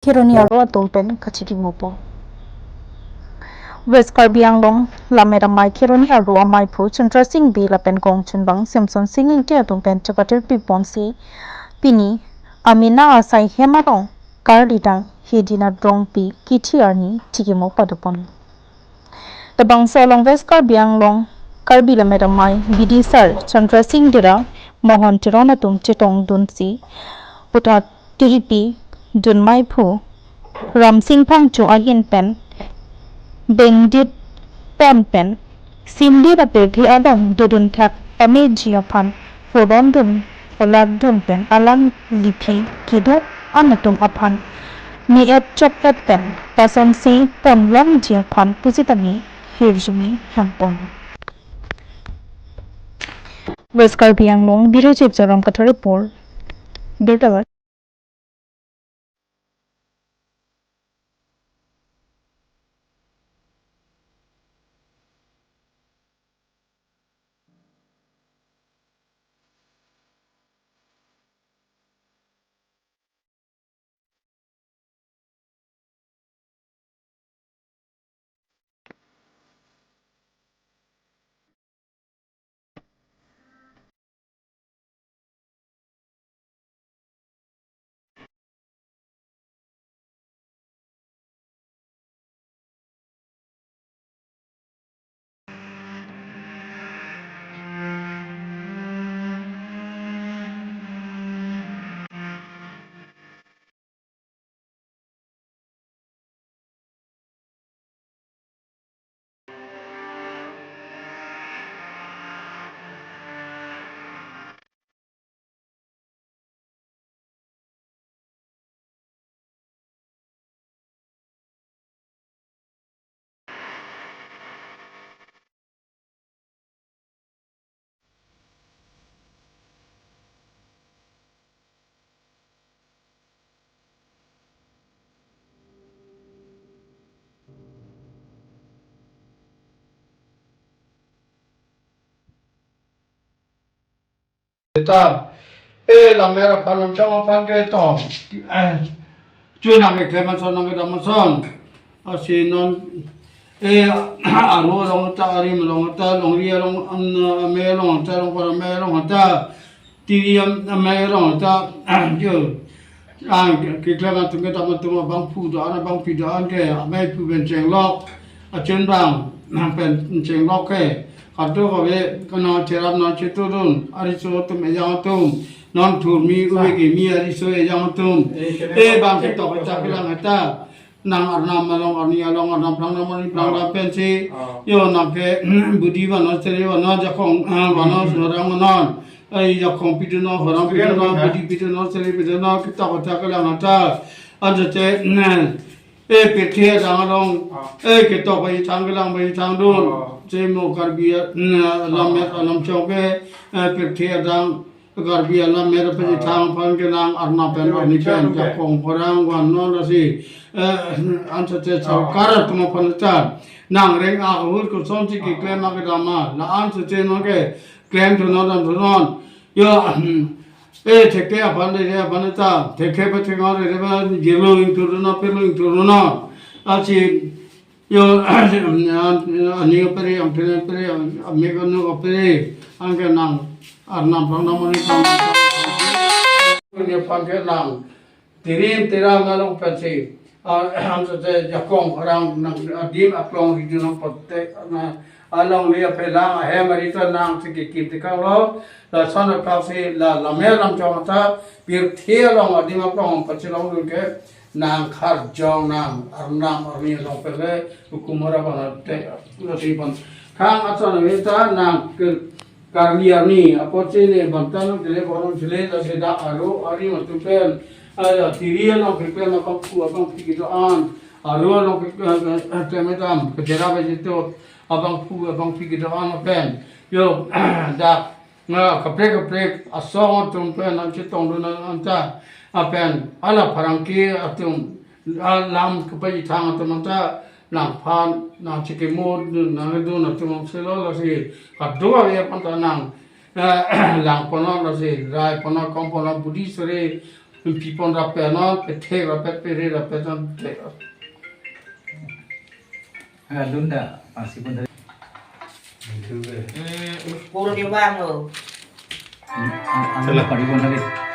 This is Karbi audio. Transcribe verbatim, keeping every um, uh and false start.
Kheroni aro atum pen kachikimopo. West Karbi Anglong Lammet Amei Kheroni aro amaiphu Chandra Sing Bey lapen kongchunbang Samson Sing Ingti atum pen chakather piponsi pini amena asai hem along karlidang Hedina Rongpi kithi arni chikimo padopon. Labangso along West Karbi Anglong Karbi Lammet Amei bidisar Chandra Sing Dera, Mohon Teron atum chetongdunsi puthot tiripi dunmaiphu Ramsing Phangcho agin pen bengdit pon pen simdi lapen phi along dodun thak ameji aphan phoron dun, pholat dun pen alangliphi kedo-an atum aphan me-et chok-et pen pasonsi ponlongji aphan pusitame hirjume hangpon. West Karbi Anglong Bureau Chief Joram Kathar report. Birta. Ta, e, Lammet aphan, Lamchong aphan ke to, eh, chu nangkeklem ason, nangkedam ason. Lasi non, e, aro along ta, arim along ta, longri along, am, amei along ta, longpar amei along ta, tiri am, amei along ta, jo. Ah, keklem atum kedam atum abangphu do-an, abangpi do-an ke, amaiphu pen chenglok, achunbang pen chenglok ke, kadokave, kena cherap na chetudun, ariso atum ejang atum, non thurmi uve kimi ariso ejang atum, e bang ketok kechak kelang eta, nang arnam along, arni along, arnam phrang, arnam arni phrang, ah, pensi, ah, yo nangke, budi vano, seri vano, jakong, ah, vano, hmm, sorang vano, ai jakong piduno, horang piduno, budi piduno, seri piduno, ketok kechak kelang eta, anjache, e pirthe adang along, ah, e ketok bai thang kelang bai thang dun, ah, chemo Karbi, mm, Lammet, ah, Lamchong ke, e pirthe adang, Karbi alam mera pen, ah, thang aphan ke nang arnam pen, arni pen, jakong horang vannon lasi, eh, anjache, ah, sorkar atum aphan ta nang reng ahut kosonsi keklem akedam ma, la-an sose non keklem thunon dam thunon. Yo, eh, theke aphan de aphan ta, theke pe thengor de ba jelo ingthur non, pelo ingthur non. Lasi yo, ani aperi, amphin aperi, amekanu aperi, anke nang arnam phrang, arnam arni phrang. Ini aphan ke nang tirim tiram along pensi, ah, anjache jakong horang nang adim aklong rijunong pote, na along lia pelang ahem ari ta nangsi kekim tekanglo, lason aklasi la Lammet Lamchong ta pirthe along adim aklong pachelongdun ke, nang kharjong nang arnam arni along pen le hukum hora bana te lasi pon. Khang ason ave ta nang ke karli arni apot si ne bangtan kele borom sile ta se dak aro arim atum pen, ah, ya, tiri along keklem abangphu abangpi kedo-an, aro along ke, eh, eh, keklem dam kejera ba jitu abangphu abangpi kedo-an pen. Yo, dak nga kaprek kaprek asong atum pen nangchetongdun anta, apen hala pherangke atum, alam kepaithang atum anta nangphan nangchikimut nangdun atum selo lasi kadokave aphan ta nang, eh, langponnon lasi raiponnon kongponnon budi sore Pipon rape non, pethek rape, pere rape non, thek. Alun ta, pasi pon. Hmm, school ke bang lo. Ang pari pon lagi.